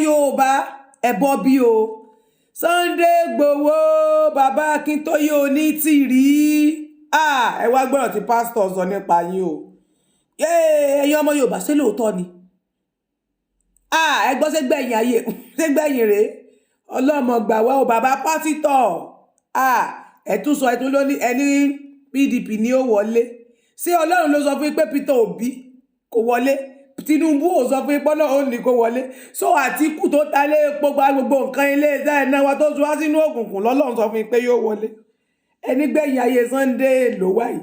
Yorùbá, ẹ bọ́ bí o. Sunday Igboho, bàbá Akíntóyè, Onítìrí, ẹ wá gbọ́dọ̀ tí pásítọ̀ sọ nípa yín o. Ẹ̀yin ọmọ Yorùbá, ṣé lóòótọ́ ni? Ẹ gbọ́, ṣé gbẹ̀yìn ayé, ṣé gbẹ̀yìn rèé? Ọlọ́mọ gbà wá o. Bàbá pásítọ̀, ẹ tún sọ, ẹ tún lóní ẹni PDP ni ó wọlé. Ṣé Ọlọ́run ló sọ fún yín pé Peter Obi kò wọlé? Tinubu ò sọ fún yín pé Ọlọ́run ní kó wọlé? So Àtìkù tó ta lé epo, gba gbogbo nǹkan ilé iṣẹ́ iná wa, tó tún wá sínú òkùnkùn, lọ́lọ́run sọ fún yín pé yóò wọlé? Ẹni gbẹ̀yìn ayé Sunday ló wà yìí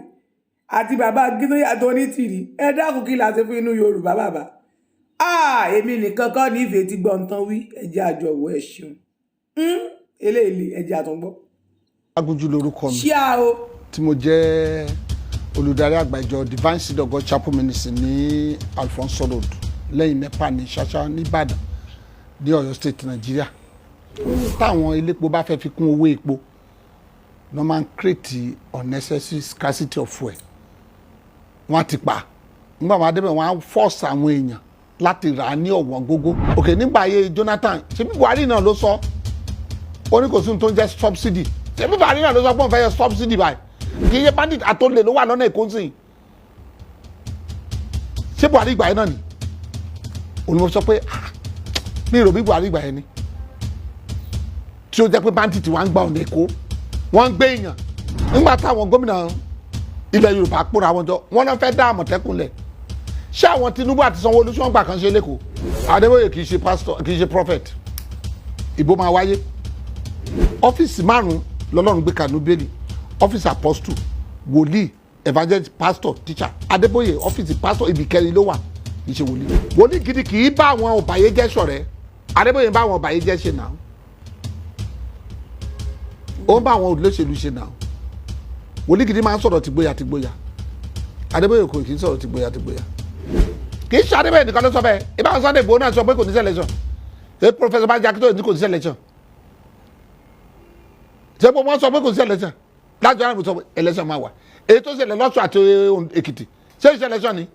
àti bàbá Akíntóyè àti Onítìrí. Ẹ dákun, kí la ṣe fún inú Yorùbá, bàbá? Èmi nìkan kọ́ ní ìfẹ́ tí gbọ́n tán wí. Ẹ jẹ́ àjọ òwò. Ẹ ṣeun. Eléyìí, ẹ jẹ́ àtúngbọ́. Agunjú lorúkọ mi, ṣíà o. tí mo jẹ́ olùdarí àgbà ìjọ Divine Seed of God Chapel Ministry ní Alfonso Road, lẹ́yìn NEPA ní Ṣáṣá nìbàdàn, ní Ọ̀yọ́ State, Nàìjíríà. Táwọn elépo bá fẹ́ fi kún owó epo, wọ́n máa ń create unnecessary scarcity of fuel. Wọ́n á ti pa nígbà wọn adébẹ̀, wọ́n á force àwọn èèyàn láti rà á ní ọ̀wọ́n gógó. Ok, nígbà ayé Jonathan, ṣebí Buhari náà ló sọ, ó ní kò sí ohun tó ń jẹ́ subsidy. Ṣebí Buhari náà ló sọ pé òun fẹ́ yọ subsidy báyìí? Kì í ṣe bandit àtòlè ló wà lọ́nà Èkó sí? Ṣé Buhari ìgbà yẹn náà ni? Òun ni mo sọ pé, ah, mi rò bí Buhari ìgbà yẹn ni, tí ó jẹ́ pé bandit wà ń gba ọ̀nà Èkó, wọ́n ń gbé èèyàn. Nígbà táwọn gómìnà ilẹ̀ Yorùbá kóra wọn jọ, wọ́n náà fẹ́ dá Àmọ̀tẹ́kùn lẹ̀. Ṣé àwọn Tinubu àti Sanwó-Olú tí wọ́n gbà kan ṣe lẹ́kọ̀ọ́? Adébóyè kì í ṣe pastor, kì í ṣe prophet. Ìbò máa wáyé. Ọ́fíìsì márùn-ún lọ́lọ́run gbé kànú bẹ́ẹ̀lì: ọ́fíìsì apostle, wòlíì, evangelist, pastor, teacher. Adébóyè, ọ́fíìsì pastor ibi kẹrin ló wà, kì í ṣe wòlíì. Wòlíì gidi kì í bá àwọn ọ̀bàyéjẹ́ ṣọ̀rẹ́. Adébóyè ń bá àwọn ọ̀bàyéjẹ́ ṣe náà, ó ń bá àwọn olóṣèlú ṣe náà. Wòlíì gidi máa ń sọ̀rọ̀ tìgboyà tìgboyà. Adébóyè kò kì í sọ̀rọ̀ tìgboyà tìgboyà. Kì í ṣe Adébóyè nìkan ló sọ bẹ́ẹ̀. Ibà Sunday Igboho náà sọ pé kò ní selection. Ṣé Professor Banji Akíntóyè ní kò ní selection? Ṣé gbogbo wọn sọ pé kò sí election? Láti ọ̀rẹ́ mi sọ pé election máa wà. Èyí tó ṣẹlẹ̀ lọ́sùn àti Èkìtì, ṣé ìṣe election ni?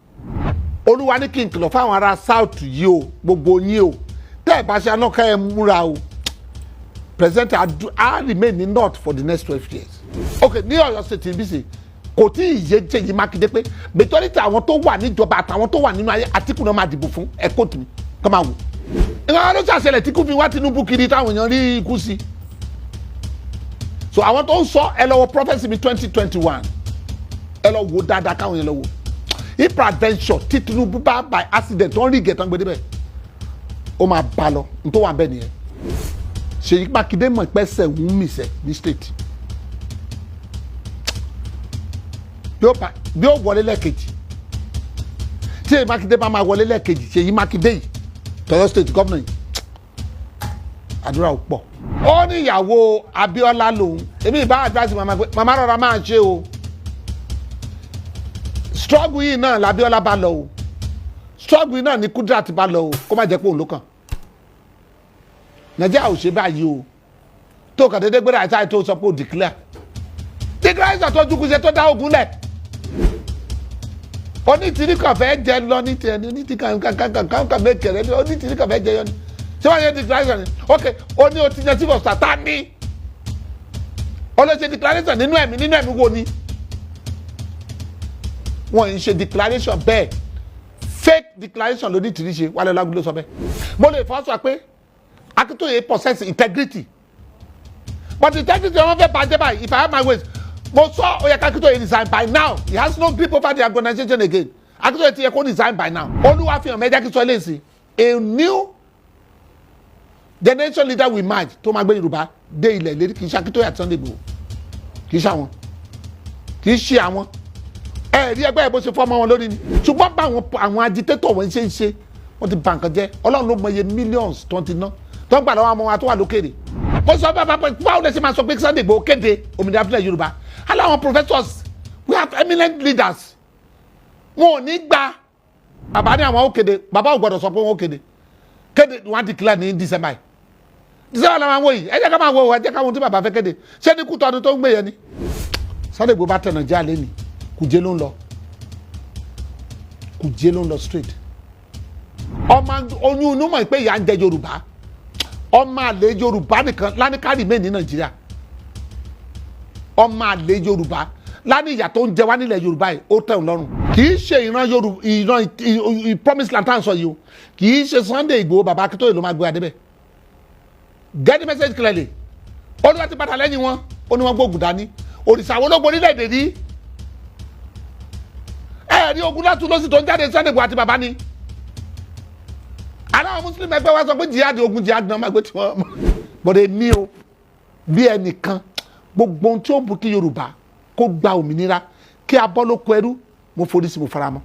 Olúwa ní kí n kìlọ̀ fáwọn ará South yìí o, gbogbo yín o, tẹ́ ẹ̀ bá ṣe aná ká ẹ múra o. President á remain ní north for the next 12 years. Ok, ní Ọ̀yọ́ State níbí sí, kò tí ì yé Ṣèyí Mákindé pé majority àwọn tó wà níjọba àtàwọn tó wà nínú ayé, Àtìkù náà máa dìbò fún. Ẹ kóòtù mi kọ́ máa wò ìgbà ló ṣàṣẹlẹ̀ tí kò fi wá Tinubu kiri, táwọn èèyàn rí ikú sí. So àwọn tó ń sọ, ẹ lọ wo prophecy mi 2021, ẹ lọ wo dáadáa, káwọn yẹn lọ wo. If peradventure tí Tinubu bá by accident tó ń rí ìgẹ̀tàn gbé débẹ̀, ó máa bá lọ. N tó wà bẹ́ẹ̀ nìyẹn. Ṣèyí Mákindé mọ̀ pẹ́sẹ̀ ń mìsẹ̀ ní state bí ó wọlé lẹ́ẹ̀kejì. Tí Ṣèyí Mákindé bá máa wọlé lẹ́ẹ̀kejì, Ṣèyí Mákindé yìí, tỌ̀yọ́ State governor yìí, àdúrà ò pọ̀. Ó ní ìyàwó Abíọ́lá lòun. Èmi ìbá advice màmá pé màmá rọra máa ṣe o. Struggle yìí náà l'Abíọ́lá bá lọ o, struggle yìí náà ní Kudirat bá lọ o. Kó má jẹ́ pé òun ló kàn. Nàìjíríà ò ṣe báyìí o, tó kàn déédéé gbéra àti tó sọ pé ó declare declaration tó dúkú ṣe tó dá ogun lẹ̀. Onítìrí kan fẹ́ jẹ lọ ní tiẹ̀ ní onítìrí kan kan kan kan kan kan mẹ́kẹ̀rẹ́ ní onítìrí kan fẹ́ jẹ yọ ni. Ṣé wọ́n yẹ declaration ni? Ok, ó ní o ti yan chief of staff, ta ni ó lè ṣe declaration nínú ẹ̀mí? Nínú ẹ̀mí wo ni wọ́n ń ṣe declaration bẹ́ẹ̀? Fake declaration ló ní tìrí ṣe. Wálé Ọlágúnlé sọ bẹ́ẹ̀. Mo lè fọ́ sọ pé Akíntóyè possess integrity, but integrity wọn fẹ́ bàjẹ́ báyìí. If I have my ways, mo sọ, ó yẹ ká Akíntóyè resign by now. He has no grip over the organization again. Akíntóyè ti yẹ kó resign by now. Olúwa fi hàn mẹ́jà kí sọ eléyìí: a new generation leader will emerge tó máa gbé Yorùbá dé ilẹ̀ ìlérí. Kì í ṣe Akíntóyè àti Sunday Igboho, kì í ṣe àwọn, kì í ṣe àwọn. Ẹ rí ẹgbẹ́ bó ṣe fọ́ ọmọ wọn lórí ni. Ṣùgbọ́n bá àwọn agitator wọn ṣe ń ṣe, wọ́n ti bà nǹkan jẹ́. Ọlọ́run ló mọ iye millions tó ń ti ná, tó ń gbà lọ́wọ́ àwọn ọmọ wa tó wà lókèrè. Mo sọ bàbá pé báwo lè ṣe máa sọ pé Sunday Igboho kéde òmìnira fúnlẹ̀ Yorùbá? Aláwọn professors, we have eminent leaders, wọn ò ní gbà. Bàbá ní àwọn ó kéde. Bàbá ò gbọdọ̀ sọ pé wọn ó kéde. Kéde, wọn á declare ní December yìí. December la máa wò yìí. Ẹ jẹ́ ká máa wò. Ẹ jẹ́ ká wọn tí bàbá fẹ́ kéde. Ṣé ní kútọ́ ọdún tó ń gbé yẹn ni Sunday Igboho bá tẹ̀ Nàìjíríà lẹ́ni? Kùjé ló ń lọ, Kùjé ló ń lọ straight. Ọmọ oyún inú mọ̀ pé ìyà ń jẹ Yorùbá. Ọmọ àlè Yorùbá nìkan lánìkárì mẹ́rin ní Nàìjíríà. Ọmọ àlè Yorùbá lánìí, ìyà tó ń jẹ wá nílẹ̀ Yorùbá yìí, ó tẹ̀ ọ́n lọ́rùn. Kì í ṣe ìran Yorùbá, ìran promise land tá à ń sọ yìí o. Kì í ṣe Sunday Igboho, bàbá Akíntóyè ló máa gbé wa débẹ̀. Get the message clearly. Olúwa ti padà lẹ́yìn wọn. Ó ní wọ́n gbógun dání. Òrìṣà wo ló gborí lẹ́ẹ̀dẹ̀ rí? Ẹ rí ogun látún lọ́sì tó ń jáde. Sunday Igboho àti bàbá ni aláwọ̀ Muslim ẹgbẹ́ wa sọ pé jihad, ogun jihad náà máa gbé tiwọn bọ̀dẹ̀ ní o. Bí ẹnìkan, gbogbo ohun tí ó bù kí Yorùbá kó gba òmìnira, kí a bọ́ lóko ẹrú, mo forí sí, mo fara mọ́.